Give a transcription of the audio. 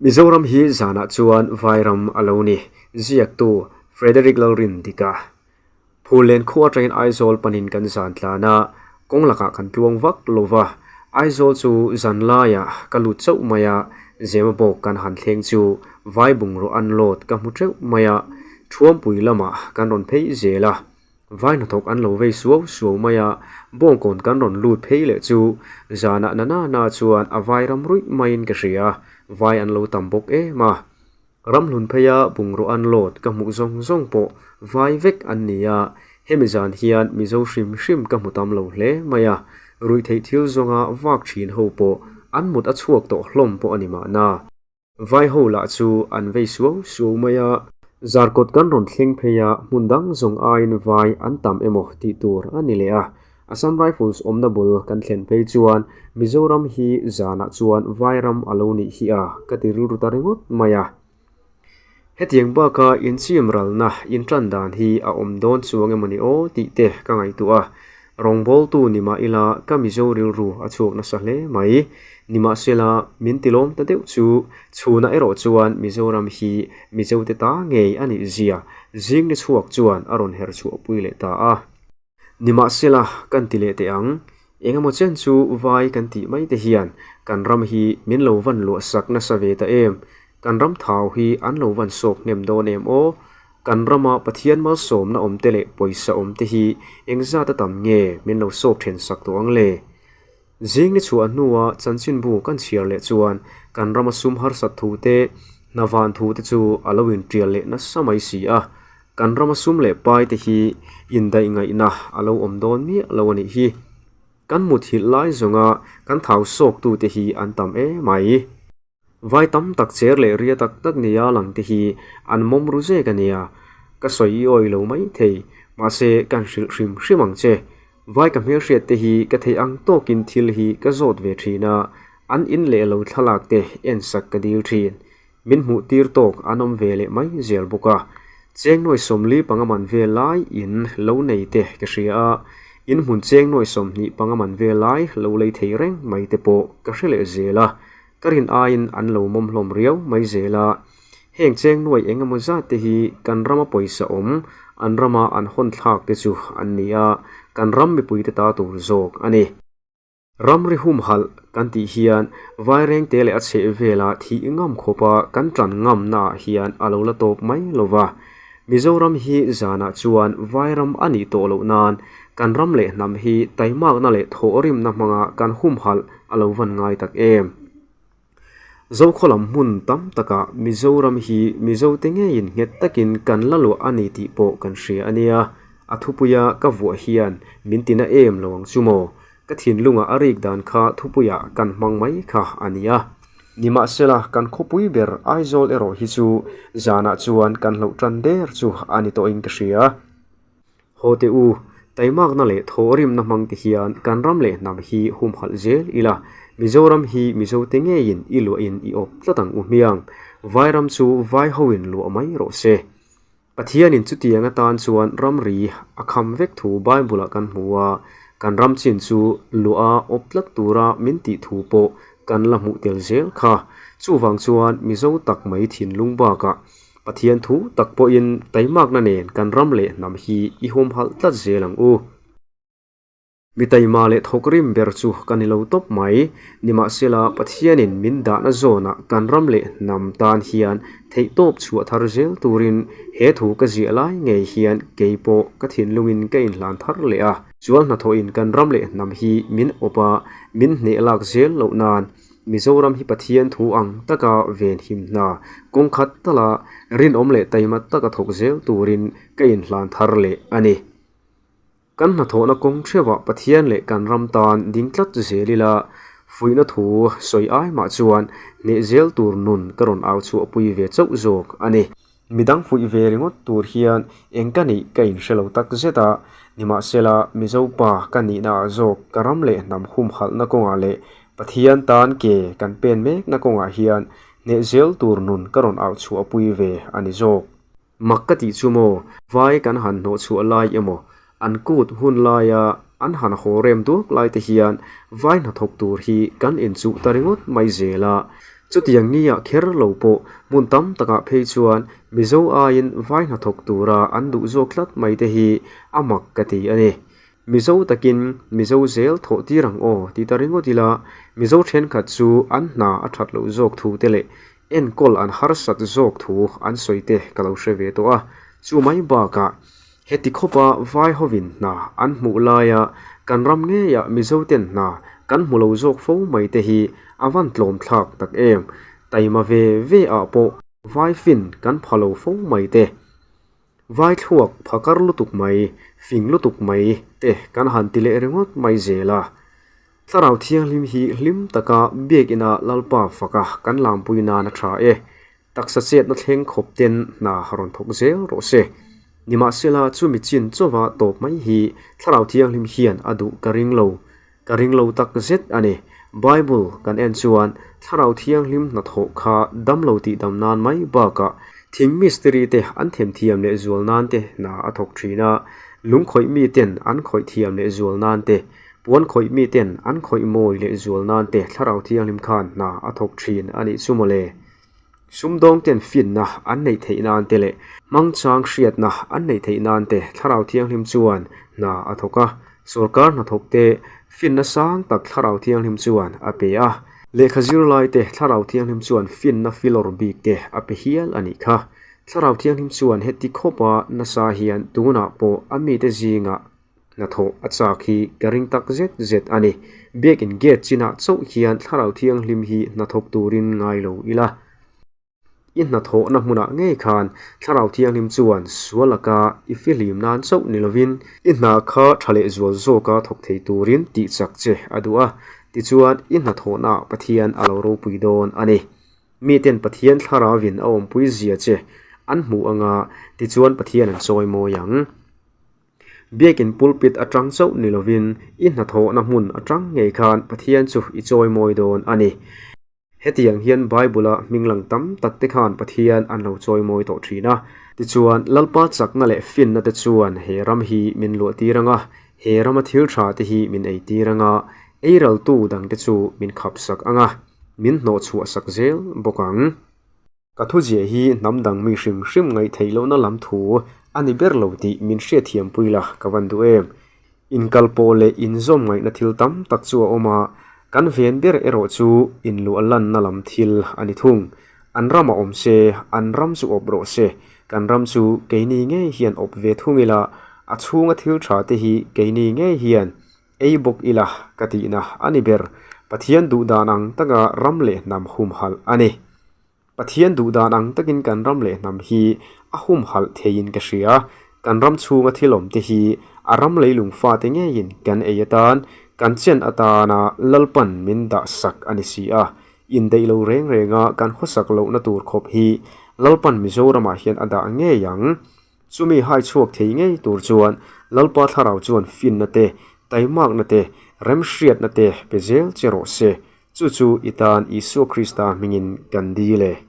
Mizoram hi zanah chuan Vairam a lo ni, ziaktu Frederick Lalrindika. Phullen khua atangin Aizawl panin kan zan tlan a, kawng lakah kan tluang vak lo va. Aizawl chu zan laiah ka lut chauh mai a, Zema bawk kan han thleng chu Vai bungraw unload ka hmu teuh mai a, Thuampui lamah kan rawn phei zel a. Vai hnathawk an lo vei suau suau mai a, bawngkawn kan rawn lut phei leh chu zanah na na na chuan a vai ram ruih maiin ka hria, vai an lo tam bawk em a. Ramhlun pheia bungraw an load ka hmuh zawng zawng pawh vai vek an ni a, hemi zan hian Mizo hrim hrim ka hmu tam lo hle mai a, ruihtheih thil zawnga vak thin ho pawh an mut a chhuak tawh hlawm pawh a ni mahna. Vai ho lah chu an vei suau suau mai a. Zarkawt kan rawn thleng phei a, hmun dang zawng aiin vai an tam emaw tih tur a ni leh a. Assam Rifles awmna bul kan thlen phei chuan Mizoram hi zanah chuan vai ram a lo nih hi a ka ti rilru ta ringawt mai a. Hetiang baka inchim ralna intan dan hi a awm dawn chuang emaw ni aw tih te ka ngaihtuah a. Rawngbawltu ni mah ila ka Mizo rilru a chhuak nasa hle mai. Nimahsela, min tilawm ta deuh chu chhunah erawh chuan Mizoram hi Mizote ta ngei a nih zia zing ni chhuak chuan a rawn her chhuahpui leh ta a. Nimahsela, kan ti leh teh ang, engemaw chen chu vai kan tih mai te hian kan ram hi min lo van luahsak nasa ve ta em? Kan ram thau hi an lo van sawk hnem dawn em aw? Kan rama Pathian malsawmna awmte leh pawisa awmte hi engzat a tam nge min lo sawk then sak tawh ang le? Zing ni chhuah hnua chanchinbu kan chhiar leh chuan kan rama sum harsat thu te, hna van thu te chu a lo intial leh nasa mai si a. Kan rama sum leh pai te hi indaih ngaihna a lo awm dawn miah lo a nih hi. Kan muthilh lai zawnga kan thau sawktute hi an tam emai. Vai tam tak cher leh ria tak tak nia lang te hi an mawm ru zek a nia. Ka sawi i awi lo mai thei, mahse kan hrilh hrim hrim ang che. Vai ka hmelhriat te hi ka theih ang tawkin thil hi ka zawt ve thin a, an in leh lo thlalak te en sak ka dil thin. Min hmuh tir tawk an awm ve leh mai zel bawk a. Cheng nuai sawmli panga man vel lai in lo nei te ka hria a, in hmun cheng nuai 20 panga man vel lai lo lei thei reng mai te pawh ka hre leh zel a. Ka rin aiin an lo mawm hlawm riau mai zel a, heng cheng nuai eng emaw zat te hi kan rama pawisa awm, an rama an hawn thlak te chu an ni a, kan ram mipuite ta tur zawk a ni. Ramri humhalh kan tih hian Vairengte leh a chheh vela thih ngam khawpa kan tan ngamnaah hian a lo la tawp mai lo va. Mizoram hi zanah chuan Vairam a nih tawh loh nan kan ram leh hnam hi taimakna leh thawhrimna hmanga kan humhalh a lo van ngai tak em. Zokhaw lam hmun tam takah Mizoram hi Mizote ngeiin nghet takin kan la luah a ni tih pawh kan hria a nia. A thupuia ka vuah hian min tina em lo ang chu maw? Ka thinlungah a rik dan kha thupuiah kan hmang mai kha a ni a. Nimahsela, kan khawpui ber Aizawl erawh hi chu zanah chuan kan hloh tan der chu a ni tawhin ka hria. Haw teh u, taimakna leh thawhrimna hmang te hian kan ram leh hnam hi humhalh zel ila, Mizoram hi Mizote ngeiin i luahin i awp tlat ang u hmiang. Vairam chu vai hoin luah mai rawh se. Pathianin chutiang atan chuan ramri a kham vek thu Bible-ah kan hmu a, kan ram chin chu luah a awp tlat tura min tih thu pawh kan la hmuh tel zel kha. Chuvang chuan Mizo tak mai thinlung bakah Pathian thu tak pawhin taimakna nen kan ram leh hnam hi i humhalh tlat zel ang u. Mi taima leh thawkrim ber chu ka ni lo tawp mai. Nimahsela, Pathianin min dahna zawnah kan ram leh hnam tan hian theihtawp chhuah thar zel turin he thu ka ziah lai ngei hian kei pawh ka thinlungin ka inhlan thar leh a. Chuan hnathawhin kan ram leh hnam hi min awp a, min hneh lak zel loh nan Mizoram hi Pathian thu ang taka venhim hna kawng khat tala rinawm leh taima taka thawk zel turin ka inhlan thar leh a ni. Kan hnathawhna kawng theuhah Pathian leh kan ram tan ding tlat zel ila, fuihna thu sawi ai mah chuan hneh zel tur nun ka rawn au chhuahpui ve chauh zawk a ni. Midang fuih ve ringawt tur hian eng ka nih ka inhre lo tak zet a, nimahsela Mizo pa ka nihnaah zawk ka ram leh hnam humhalhna kawngah leh Pathian tan ke kan pen mekna kawngah hian hneh zel tur nun ka rawn au chhuahpui ve a ni zawk. Mak ka tih chu maw, vai kan han hnawh chhuah lai emaw, an kut hun laia an han haw rem duak lai te hian vai hnathawk tur hi kan inchuh ta ringawt mai zel a. Chutiang nia kher lo pawh hmun tam takah phei chuan Mizo aiin vai hnathawk tura an duh zawk tlat mai te hi a mak ka ti a ni. Mizo takin Mizo zel thawh tir ang aw ti ta ringawt ila Mizo thenkhat chu an hna a that loh zawk thu te leh enkawl an harsat zawk thu an sawi te ka lo hre ve tawh a. Chu mai bakah Heti khawpa vai hovin hna an hmuh laia kan ram ngeia Mizoten hna kan hmu lo zawk fo mai te hi a van tlawm thlak tak em? Taima ve ve ah pawh vai fin kan pha lo fo mai te, vai thluak phakar lutuk mai, fing lutuk mai te kan han ti leh ringawt mai zel a. Thlarau Thianghlim hi hlim taka biakina Lalpa faka kan lampui nan a tha e. Taksa chetna thleng khawp ten hna rawn thawk zel rawh se. Nimahsela chumi chin chauva tawp mai hi Thlarau Thianghlim hian a duh ka ring lo. Ka ring lo tak zet a ni. Bible kan en chuan Thlarau Thianghlim hnathawh kha damlo tihdam nan mai bakah thing mistiri te an themthiam leh zual nan te hna a thawk thin a, lung khawih mi ten an khawih thiam leh zual nan te, puan khawih mi ten an khawih mawi leh zual nan te Thlarau Thianghlim khan hna a thawk thin a nih chu mawle. Sumdawng ten finna an neih theih nan te leh hmangchang hriatna an neih theih nan te Thlarau Thianghlim chuan hna a thawk a. Sorkar hnathawk te finna sang tak Thlarau Thianghlim chuan a pe a. Lehkha zirlai te Thlarau Thianghlim chuan finna filawr bik te a pe hial a nih kha. Thlarau Thianghlim chuan heti khawpa nasa hian tunah pawh a mite zingah Hnathawh a chak hi ka ring tak zet zet a ni. Biakin gate chinah chauh hian Thlarau Thianghlim hi hnathawk turin ngai lo ila. I hnathawhna hmunah ngei khan Thlarau Thianghlim chuan sual laka i fihlim nan chauh ni lovin i hna kha tha leh zual zawka thawk thei turin tih chak che a duh a, tichuan i hnathawhnaah Pathian a lo ropui dawn a ni. Miten Pathian Thlarauvin a awmpui zia che an hmuh anga tichuan Pathian an chawi mawi ang. Biakin pulpit atang chauh ni lovin i hnathawhna hmun atang ngei khan Pathian chu i chawimawi dawn a ni. Hetiang hian Bible-a hming lang tam tak te khan Pathian an lo chawimawi tawh thin a. Tichuan, Lalpa chakna leh finna te chuan he ram hi min luah tir ang a, he rama thil tha te hi min ei tir ang a, eiraltu dangte chu min khapsak ang a, min hnawhchhuahsak zel bawk ang. Ka thuziah hi hnam dang mi hrim hrim ngaih theih lohna lam thu a ni ber lo tih min hriatthiam pui la ka van duh em. Inkal pawh leh inzawm ngaihna thil tam tak chu a awm a, kan ven ber erawh chu inluah lanna lam thil a ni thung. An ramah awm se, an ram chu awp rawh se, kan ram chu keini ngei hian awp ve thung ila, a chhunga thil tha te hi keini ngei hian Ei bawk ila ka tihna a ni ber. Pathian duh dan ang taka ram leh hnam humhalh a ni. Pathian duh dan ang takin kan ram leh hnam hi a humhalh theiin ka hria. Kan ram chhunga thil awm te hi a ram leilung fate ngeiin kan ei atan, kan chen atana Lalpan min dah sak a ni si a. Indeih lo reng renga kan khawsak lohna tur khawp hi Lalpan Mizoramah hian a dah ngei ang. Chumi hai chhuak thei ngei tur chuan Lalpa Thlarau chuan finna te, taimakna te, remhriatna te pe zel che rawh se. Chu chu i tan Isua Krista hmingin kan dil e.